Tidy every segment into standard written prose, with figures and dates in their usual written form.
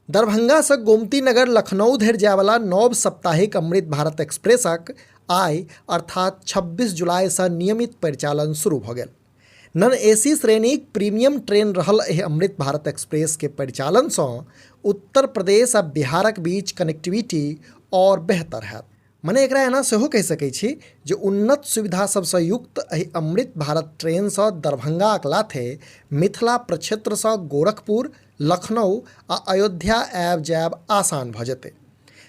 दरभंगासँ गोमती नगर लखनऊ धरि जायवला नव साप्ताहिक अमृत भारत एक्सप्रेसक आइ अर्थात 26 जुलाइसँ नियमित परिचालन शुरू भऽ गेल। नन एसी श्रेणीक प्रीमियम ट्रेन रहल एहि अमृत भारत एक्सप्रेस के परिचालनसँ उत्तर प्रदेश आ बिहारक बीच कनेक्टिविटी आओर बेहतर हैत। मने एकरा एना सेहो कहि सकैत छी जे उन्नत सुविधा सभसँ युक्त एहि अमृत भारत ट्रेनसँ दरभंगाक लाथे मिथिला प्रक्षेत्रसँ गोरखपुर, लखनऊ आ अयोध्या आयब जायब आसान भऽ जेतै।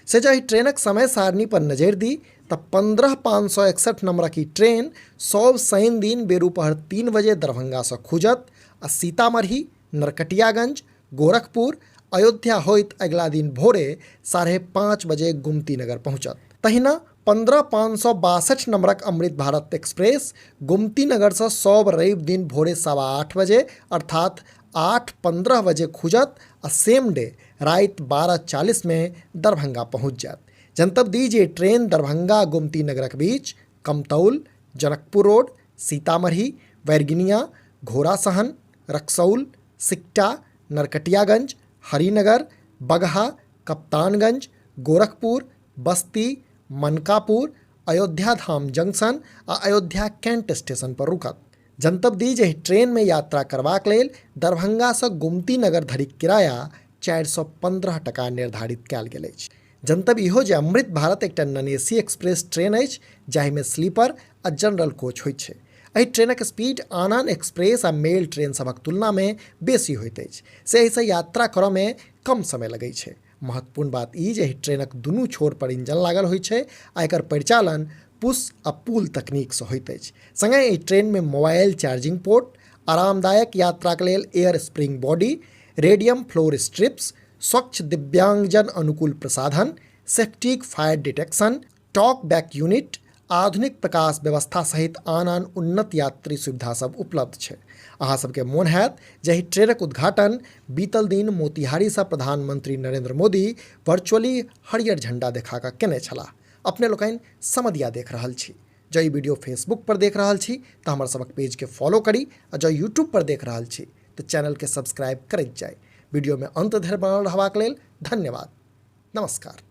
से जँ एहि ट्रेनक समय सारणी पर नजरि दी तऽ 15561 नंबरक ई ट्रेन सब शनि दिन बेरूपहर 3 बजे दरभंगासँ खुजत आ सीतामढ़ी, नरकटियागंज, गोरखपुर, अयोध्या होइत अगिला दिन भोरे 5:30 बजे गोमती नगर पहुंचत। तहिना 15562 नंबरक अमृत भारत एक्सप्रेस गोमती नगर से सब रवि दिन भोरे 8:15 बजे अर्थात 8:15 बजे खुजत आ सेम डे राति 12:40 में दरभंगा पहुंच जायत। जनतब दी जे ट्रेन दरभंगा गोमती नगरक बीच कमतौल, जनकपुर रोड, सीतामढ़ी, बैरगनिया, घोड़ासहन, रक्सौल, सिकटा, नरकटियागंज, हरिनगर, बगहा, कप्तानगंज, गोरखपुर, बस्ती, मनकापुर, अयोध्या धाम जंक्शन आ अयोध्या कैंट स्टेशन पर रुकत। जनतब दी जे एहि ट्रेन में यात्रा करबाक लेल दरभंगा से गोमती नगर धरिक किराया 415 टका निर्धारित कयल गेल अछि। जनतब इहो जे अमृत भारत एकटा नन एसी एक्सप्रेस ट्रेन अछि जाहिमे स्लीपर आ जनरल कोच होइत छै। एहि ट्रेनक स्पीड आन आन एक्सप्रेस आ मेल ट्रेन सभक तुलनामे बेसी होइत अछि, से एहिसँ यात्रा करऽमे कम समय लगै छै। महत्वपूर्ण बात ई जे एहि ट्रेनक दुनू छोर पर इंजन लागल होइत छै आ एकर परिचालन पुश आ पुल तकनीकसँ होइत अछि। संगहि एहि ट्रेनमे मोबाइल चार्जिंग पोर्ट, आरामदायक यात्राक लेल air spring body, radium floor strips, स्वच्छ दिव्यांगजन अनुकूल प्रसाधन, septic fire detection, talk bank unit, आधुनिक प्रकाश व्यवस्था सहित आन आन उन्नत यात्री सुविधा सब उपलब्ध छै। अहाँ सबके मोन हैत जे एहि ट्रेनक उद्घाटन बीतल दिन मोतिहारीसँ प्रधानमंत्री नरेंद्र मोदी वर्चुअली हरियर झंडा देखा कऽ केने छलाह। अपने लोकनि समदिया देख रहल छी। जँ ई वीडियो फेसबुक पर देख रहल छी तऽ हमर सबक पेज के फॉलो करी आ जँ यूट्यूब पर देख रहल छी तऽ चैनल के सब्सक्राइब करैत जाय। वीडियो में अंत धरि बनल रहबाक लेल धन्यवाद। नमस्कार।